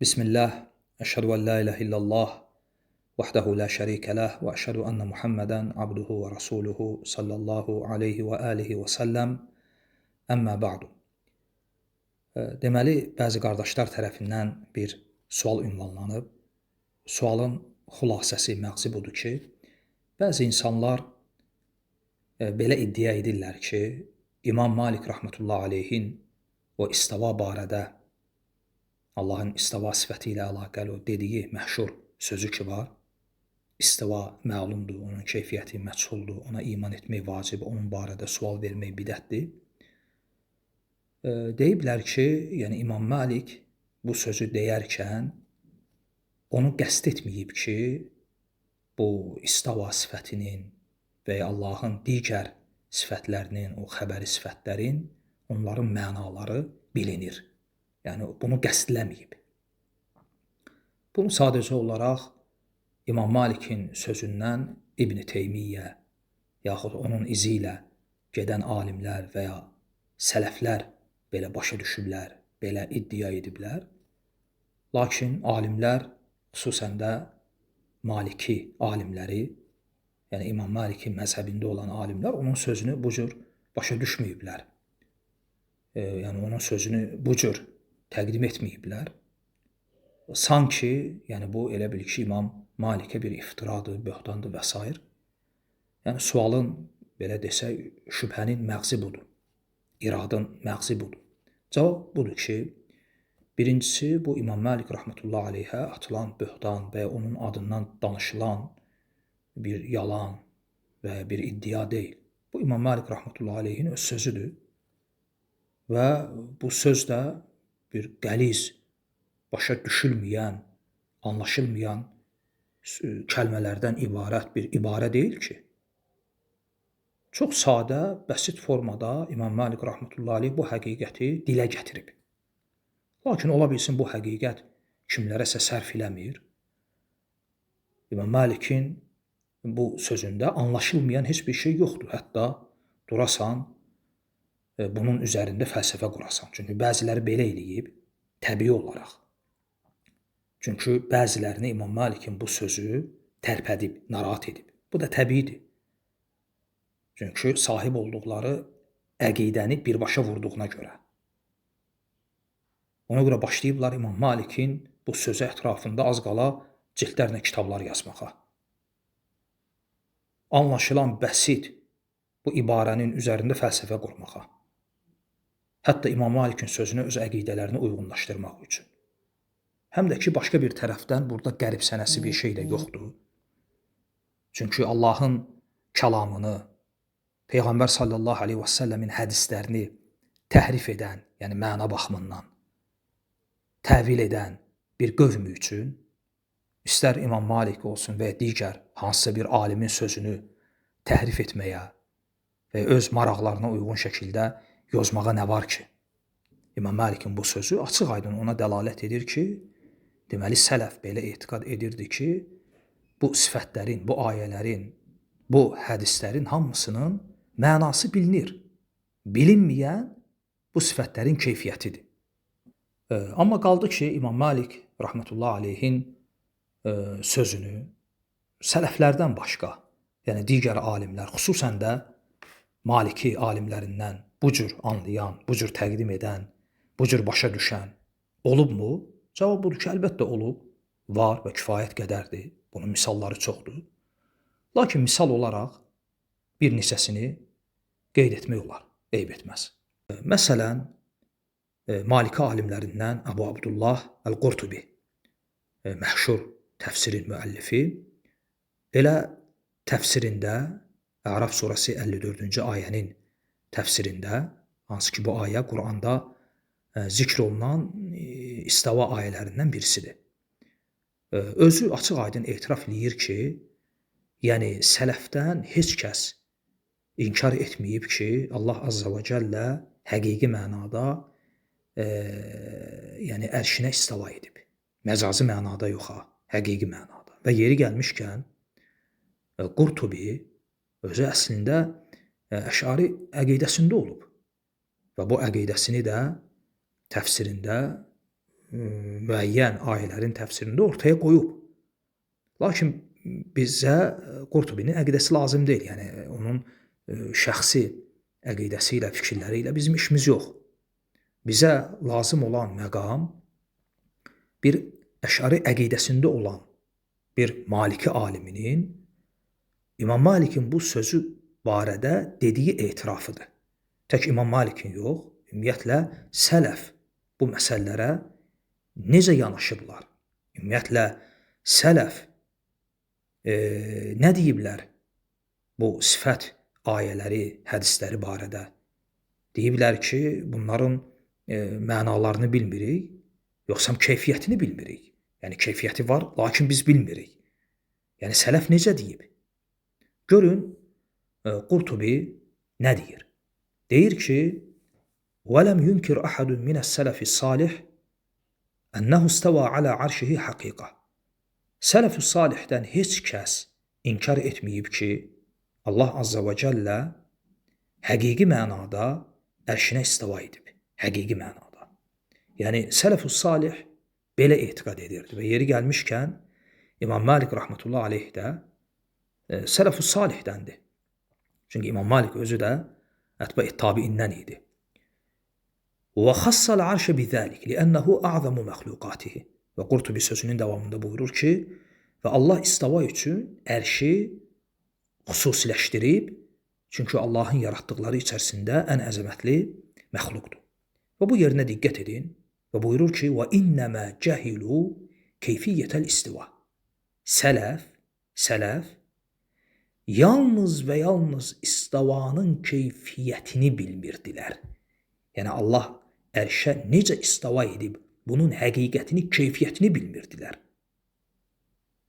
Bismillah, əşhədu ən la ilahə illallah, vahdehu la şərikə ləh və əşhədu ənə Muhammədən abduhu və rasuluhu sallallahu aleyhi və alihi və səlləm, əmmə ba'du. Deməli, bəzi qardaşlar tərəfindən bir sual ünvanlanıb. Sualın xülasəsi, məğzi budur ki, bəzi insanlar belə iddia edirlər ki, İmam Malik rahmetullahi aleyhin o istava barədə, Allahın istava sifəti ilə əlaqəli o dediyi məşhur sözü ki var, istiva məlumdur, onun keyfiyyəti məchuldur, ona iman etmək vacib, onun barədə sual vermək bidətdir. Deyiblər ki, yəni İmam Malik bu sözü deyərkən onu qəsd etməyib ki, bu istava sifətinin və ya Allahın digər sifətlərinin, o xəbəri sifətlərin, onların mənaları bilinir. Yəni, bunu qəsdləməyib. Bunu sadəcə olaraq İmam Malikin sözündən İbn Teymiyyə yaxud onun izi ilə gedən alimlər və ya sələflər belə başa düşüblər, belə iddia ediblər. Lakin alimlər, xüsusən də Maliki alimləri, yəni İmam Malikin məzhəbində olan alimlər onun sözünü bu cür başa düşməyiblər. Yəni, onun sözünü bu cür təqdim etməyiblər. Sanki, yəni bu elə bil ki, İmam Malikə bir iftiradır, böhtandır və s. Yəni, sualın, belə desək, şübhənin məğzi budur. İradın məğzi budur. Cavab budur ki, birincisi, bu İmam Malik rahmetullahi aleyhə atılan böhtan və ya onun adından danışılan bir yalan və bir iddia deyil. Bu İmam Malik rahmetullahi aleyhin öz sözüdür və bu söz də bir qəliz, başa düşülməyən, anlaşılmayan kəlmələrdən ibarət bir ibarə deyil ki. Çox sadə, bəsit formada İmam Malik rahmetullahi aleyh bu həqiqəti dilə gətirib. Lakin ola bilsin bu həqiqət kimlərəsə sərf eləmir. İmam Malikin bu sözündə anlaşılmayan heç bir şey yoxdur. Hətta durasan, bunun üzərində fəlsəfə qurasan. Çünki bəziləri belə eləyib, təbii olaraq. Çünki bəzilərini İmam Malikin bu sözü tərpədib, narahat edib. Bu da təbiidir. Çünki sahib olduqları əqidəni birbaşa vurduğuna görə. Ona görə başlayıblar İmam Malikin bu sözü ətrafında az qala cildlərlə kitablar yazmağa. Anlaşılan bəsit bu ibarənin üzərində fəlsəfə qurmağa. Hətta İmam Malikin sözünü öz əqidələrini uyğunlaşdırmaq üçün. Həm də ki, başqa bir tərəfdən burada qərib sənəsi bir şey də yoxdur. Çünki Allahın kəlamını, Peyğəmbər sallallahu aleyhi və səlləmin hədislərini təhrif edən, yəni məna baxımından təvil edən bir qövm üçün, istər İmam Malik olsun və ya digər hansısa bir alimin sözünü təhrif etməyə və öz maraqlarına uyğun şəkildə yozmağa nə var ki? İmam Malikin bu sözü açıq-aydın ona dəlalət edir ki, deməli sələf belə etiqad edirdi ki, bu sifətlərin, bu ayələrin, bu hədislərin hamısının mənası bilinir. Bilinməyən bu sifətlərin keyfiyyətidir. Amma qaldı ki, İmam Malik rahmetullahi aleyhin sözünü sələflərdən başqa, yəni digər alimlər, xüsusən də Maliki alimlərindən bu cür anlayan, bu cür təqdim edən, bu cür başa düşən olubmu? Cavab budur ki, əlbəttə olub, var və kifayət qədərdir. Bunun misalları çoxdur. Lakin misal olaraq bir neçəsini qeyd etmək olar, eyb etməz. Məsələn, Maliki alimlərindən Əbu Abdullah Əl-Qurtubi, məşhur təfsirin müəllifi, elə təfsirində, Əraf surəsi 54-cü ayənin təfsirində, hansı ki bu ayə Quranda zikr olunan istava ayələrindən birisidir. Özü açıq-aydın etiraf eləyir ki, yəni sələfdən heç kəs inkar etməyib ki, Allah Azza və Cəllə həqiqi mənada yəni ərşinə istava edib. Məcazi mənada yox ha, həqiqi mənada. Və yeri gəlmişkən Qurtubi özü əslində Əş'ari əqidəsində olub və bu əqidəsini də təfsirində müəyyən ayələrin təfsirində ortaya qoyub. Lakin bizə Qurtubinin əqidəsi lazım deyil. Yəni onun şəxsi əqidəsi ilə, fikirləri ilə bizim işimiz yox. Bizə lazım olan məqam bir Əş'ari əqidəsində olan bir Maliki aliminin İmam Malikin bu sözü barədə dediyi etirafıdır. Tək İmam Malikin yox, ümumiyyətlə sələf bu məsələlərə necə yanaşıblar? Ümumiyyətlə sələf nə deyiblər bu sifət ayələri, hədisləri barədə? Deyiblər ki, bunların mənalarını bilmirik, yoxsa keyfiyyətini bilmirik. Yəni keyfiyyəti var, lakin biz bilmirik. Yəni sələf necə deyib? Görün, Qurtubi nə deyir? Deyir ki, وَلَمْ يُنْكِرْ أَحَدٌ مِنَ السَّلَفِ الصَّالِحِ أَنَّهُ اسْتَوَى عَلَى عَرْشِهِ حَقِيقَةً. Sələf-ü salihdən heç kəs inkar etməyib ki, Allah Azza və Cəllə həqiqi mənada ərşinə istiva edib. Həqiqi mənada. Yəni sələf-ü salih belə etiqad edirdi və yeri gəlmişkən İmam Malik rahmetullah aleyh də sələf-ü salihdəndir. Çünki İmam Malik özü də ətba-i tabiindən idi. Və xassal arşə bizəlik li'ənəhu a'zamu məxluqatihi. Və Qurtubi sözünün davamında buyurur ki, və Allah istiva üçün ərşi xüsusiləşdirib, çünki Allahın yaratdıqları içərisində ən əzəmətli məxluqdur. Və bu yerinə diqqət edin və buyurur ki, və innəmə cəhilu keyfiyyətəl istiva. Sələf yalnız və yalnız istivanın keyfiyyətini bilmirdilər. Yəni Allah ərşə necə istiva edib, bunun həqiqətini, keyfiyyətini bilmirdilər.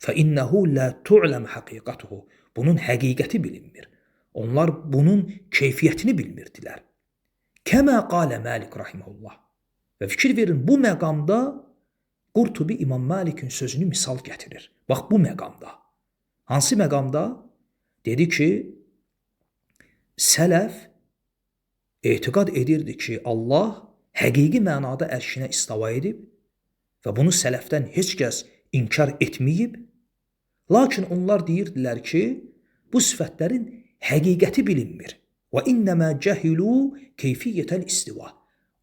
فَإِنَّهُ لَا تُعْلَمْ حَقِيقَتُهُ. Bunun həqiqəti bilinmir. Onlar bunun keyfiyyətini bilmirdilər. Kəmə qalə Malik rahimehullah. Və fikir verin, bu məqamda Qurtubi İmam Malikin sözünü misal gətirir. Bax bu məqamda. Hansı məqamda? Dedi ki, sələf etiqad edirdi ki, Allah həqiqi mənada ərşinə istiva edib və bunu sələfdən heç kəs inkar etməyib. Lakin onlar deyirdilər ki, bu sifətlərin həqiqəti bilinmir. Və innəmə cəhilu keyfiyyətəl istiva.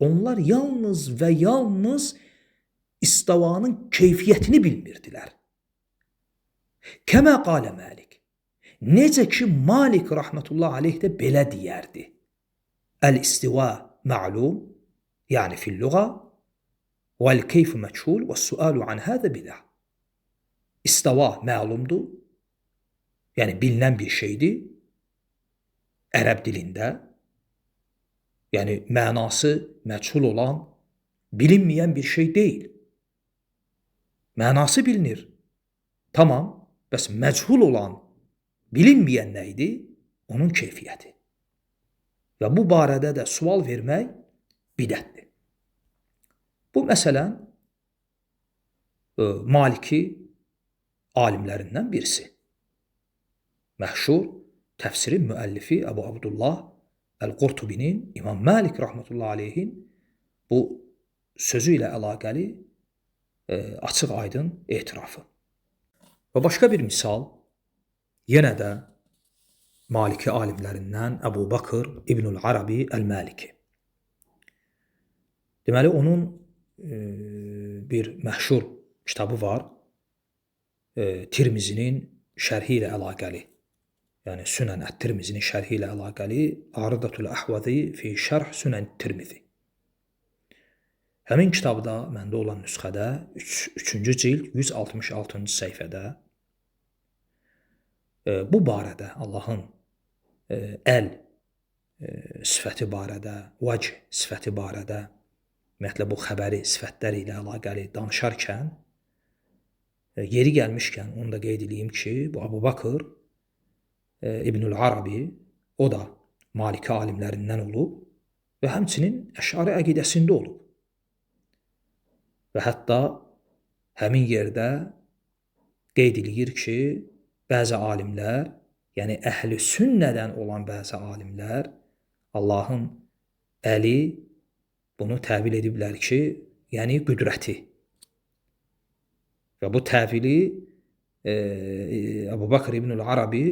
Onlar yalnız və yalnız istivanın keyfiyyətini bilmirdilər. Kəmə qalə Malik. Necə ki Malik rahmetullah aleyh də belə deyərdi. Əl-istiva ma'lum, yəni fil-lüğa, vəl-keyfu məchul və-sualu an həzə bidah. İstiva məlumdur, yəni bilinən bir şeydir ərəb dilində, yəni mənası məchul olan, bilinməyən bir şey deyil. Mənası bilinir. Tamam, bəs məchul olan, bilinməyən nə idi? Onun keyfiyyəti. Və bu barədə də sual vermək bidətdir. Bu məsələn Maliki alimlərindən birisi. Məşhur təfsirin müəllifi Əbu Abdullah Əl-Qurtubinin İmam Malik rahmetullahi aleyhin bu sözü ilə əlaqəli açıq aydın etirafı. Və başqa bir misal yenə də Maliki alimlərindən Əbu Bakır İbnül Arabi Əl-Maliki. Deməli, onun bir məşhur kitabı var, Tirmizinin şərhi ilə əlaqəli. Yəni, Sünən Ət-Tirmizinin şərhi ilə əlaqəli Arıdatul Əhvəzi fi Şərh Sünən Tirmizi. Həmin kitabda, məndə olan nüsxədə, 3-cü cild 166-cı səhifədə bu barədə Allahın əl sifəti barədə, vəc sifəti barədə, ümumiyyətlə bu xəbəri sifətlər ilə əlaqəli danışarkən, yeri gəlmişkən onu da qeyd edeyim ki, bu Əbu Bakır İbnül Arabi, o da Maliki alimlərindən olub və həmçinin Əş'ari əqidəsində olub. Və hətta həmin yerdə qeyd eləyir ki, bəzi alimlər, yəni əhl-i sünnədən olan bəzi alimlər Allahın əli bunu təvil ediblər ki, yəni qüdrəti. Və bu təvili Əbu Bakr İbnül Arabi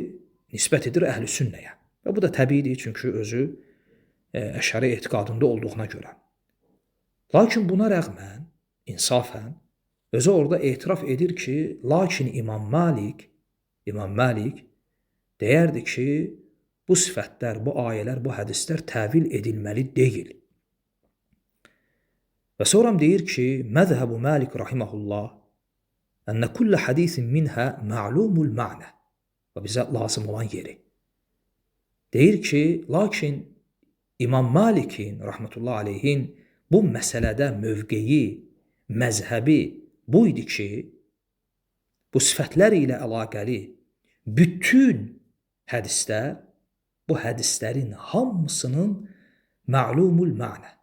nisbət edir əhl-i sünnəyə. Və bu da təbiidir, çünki özü əşəri etiqadında olduğuna görə. Lakin buna rəğmən, insafən, özü orada etiraf edir ki, lakin İmam Malik deyərdi ki, bu sifətlər, bu ayələr, bu hədislər təvil edilməli deyil. Və sonra deyir ki, məzhəbu Malik rahiməhullah ənə kullə hədisin minhə ma'lumul ma'nə. Və bizə lazım olan yeri. Deyir ki, lakin İmam Malikin, rahmetullah aleyhin, bu məsələdə mövqeyi, məzhəbi bu idi ki, bu sifətlər ilə əlaqəli bütün hədislər, bu hədislərin hamısının ma'lumul ma'nə,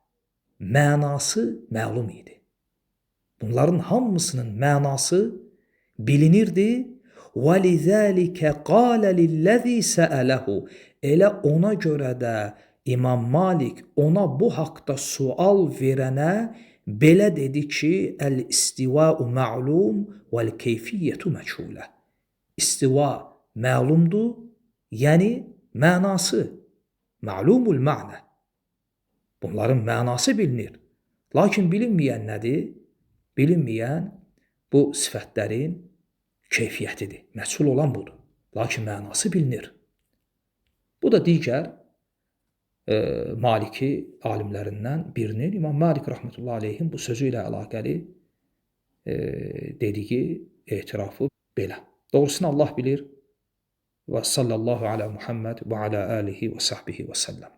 mənası məlum idi. Bunların hamısının mənası bilinirdi. وَلِذَٰلِكَ قَالَ لِلَّذ۪ي سَأَلَهُ. Elə ona görə də İmam Malik ona bu haqda sual verənə belə dedi ki, Əl-istivâ'u ma'lum vəl-keyfiyyətu məchhulə. İstiva məlumdur, yəni mənası, ma'lumul ma'nə. Bunların mənası bilinir. Lakin bilinməyən nədir? Bilinməyən bu sifətlərin keyfiyyətidir. Məchul olan budur. Lakin mənası bilinir. Bu da digər Maliki alimlərindən birinin, İmam Malik rahmetullahi aleyhin bu sözü ilə əlaqəli dediyi etirafı belə. Doğrusunu Allah bilir. Və sallallahu alə Muhammed və alə alihi və sahbihi və səlləm.